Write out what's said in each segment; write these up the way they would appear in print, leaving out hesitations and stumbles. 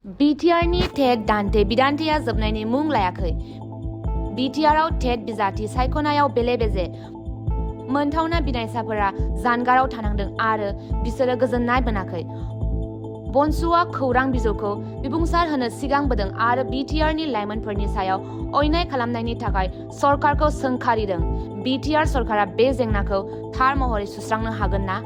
Btrn Tet Dante bidantiya जोबनायनि मुं लायाखै। Btrआव टेट बिजाथि सायख'नायाव बेले-बेजे मोनथावना बिनायसाफोरा जानगाराव थानांदों आरो बिसोरो गोजोननाय मोनाखै। बनसुआ खौरां बिजौखौ बिबुंसार होनो सिगांबोदों आरो Btrनि लाइमोनफोरनि सायाव अयनाय खालामनायनि थाखाय सरकारखौ सोंखारिदों। Btr सरकारा बे जेंनाखौ थार महरै सुस्रांनो हागोन ना?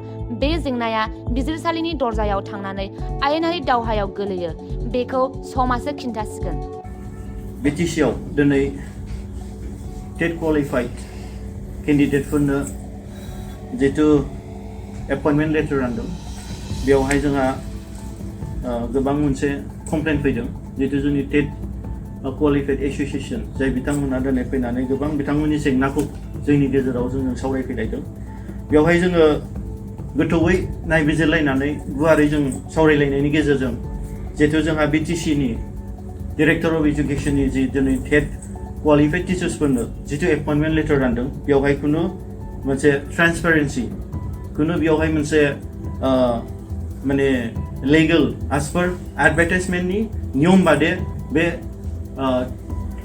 बे जेंनाया बिजिरसालिनि दरजायाव थांनानै आयेनारि दावहायाव गोलैयो। बेखौ समासो खिन्थासिगोन। BTCआव दिनै टेट क्वालिफाइड केन्डिडेटफोरनो जितु एपइन्टमेन्ट लेटार रानदों बेवहाय जोंहा गोबां मोनसे कमप्लेन फैदों जितु जोंनि टेट क्वालिफाइड एसोसिएशन जाय बिथांमोना दिनै फैनानै गोबां बिथांमोननि जेंनाखौ जोंनि गेजेराव जोङो सावरायफैलायदों। बेवहाय जोङो गोथौयै नायबिजिरलायनानै गुवारै जों सावरायलायनायनि गेजेरजों जितु जोंहा BTCनि डाइरेक्टर अफ एजुकेशननि जि दिनै टेट क्वालिफाइड टिचार्सफोरनो जितु एपइन्टमेन्ट लेटार रानदों बेवहाय खुनु मोनसे ट्रान्सपेरेन्सि खुनु बेवहाय मोनसे माने लिगेल एज पर एडभार्टाइजमेन्टनि नियम बादे बे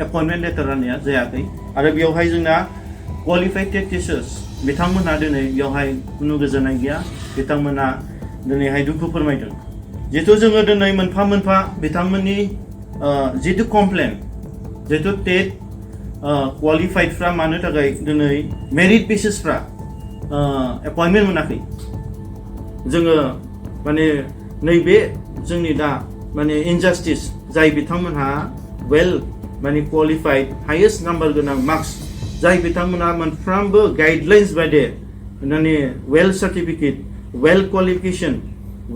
एपइन्टमेन्ट लेटार राननाया जायाखै आरो बेवहाय जोंना क्वालिफाइड टेट टिचार्स बिथांमोनहा दिनै बेवहाय खुनु गोजोननाय गैया। बिथांमोना दिनैहाय दुखु फोरमायदों जितु जोङो दिनै मोनफा मोनफा बिथांमोननि जितु कमप्लेन जितु टेट क्वालिफाइडफ्रा मानो थाखाय दिनै मेरिट बेसिसफ्रा एपइन्टमेन्ट मोनाखै जोङो माने नैबे जोंनि दा माने इनजास्टिस जाय बिथांमोनहा वेल माने क्वालिफाइड हाइएस्ट नाम्बार गोनां मार्क्स जाय बिथांमोना मोनफ्रोमबो गाइडलाइन्स बायदि माने well certificate well qualification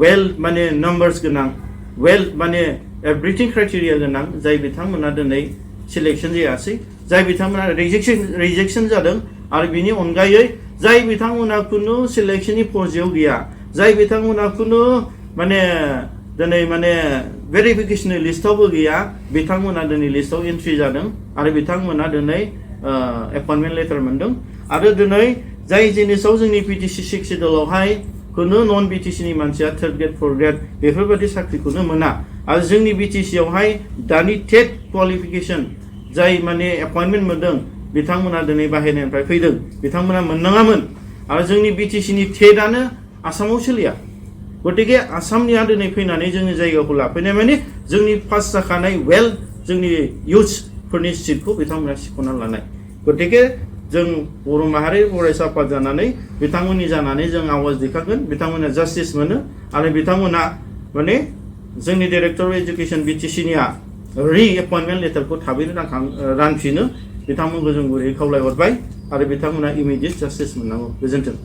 well माने नाम्बार्स गोनां वेल माने एभ्रिथिं क्राइटेरिया गोनां जाय बिथांमोना दिनै सिलेक्शन जायासै जाय बिथांमोना रिजेक्शन जादों आरो बिनि अनगायै जाय बिथांमोना खुनु सिलेक्शननि पर्जायाव गैया जाय बिथांमोना खुनु माने दिनै माने भेरिफिकेशननि लिस्टआवबो गैया बिथांमोना दिनै लिस्टआव एन्ट्रि जादों आरो बिथांमोना दिनै एपइन्टमेन्ट लेटार मोनदों आरो दिनै जाय जिनिसाव जोंनि BTC 6 सिडुलावहाय खुनु नन BTCनि मानसिया थार्ड ग्रेड फर्थ ग्रेड बेफोरबायदि साख्रिखौनो मोना आरो जोंनि BTCआवहाय दानि टेट क्वालिफिकेशन जाय माने एपइन्टमेन्ट मोनदों बिथांमोना दिनै बाहेरनिफ्राय फैदों बिथांमोना मोननाङामोन आरो जोंनि BTCनि टेटआनो आसामाव सोलिया गतिके आसामनिया दिनै फैनानै जोंनि जायगाखौ लाफैनाय माने जोंनि पास जाखानाय वेल जोंनि इयुथ्सफोरनि सिटखौ बिथांमोना सिख'ना लानाय गतिके जों बर' माहारि फरायसा आफाद जानानै बिथांमोननि जानानै जों आवाज दैखांगोन बिथांमोना जास्टिस मोनो आरो बिथांमोना माने जोंनि डाइरेक्टर अफ एजुकेशन BTCनिया रि एपइन्टमेन्ट लेटारखौ थाबैनो रानफिनो बिथांमोनखौ जों गुरैयै खावलायहरबाय आरो बिथांमोना इमिडियेट जास्टिस मोननांगौ। गोजोन्थों।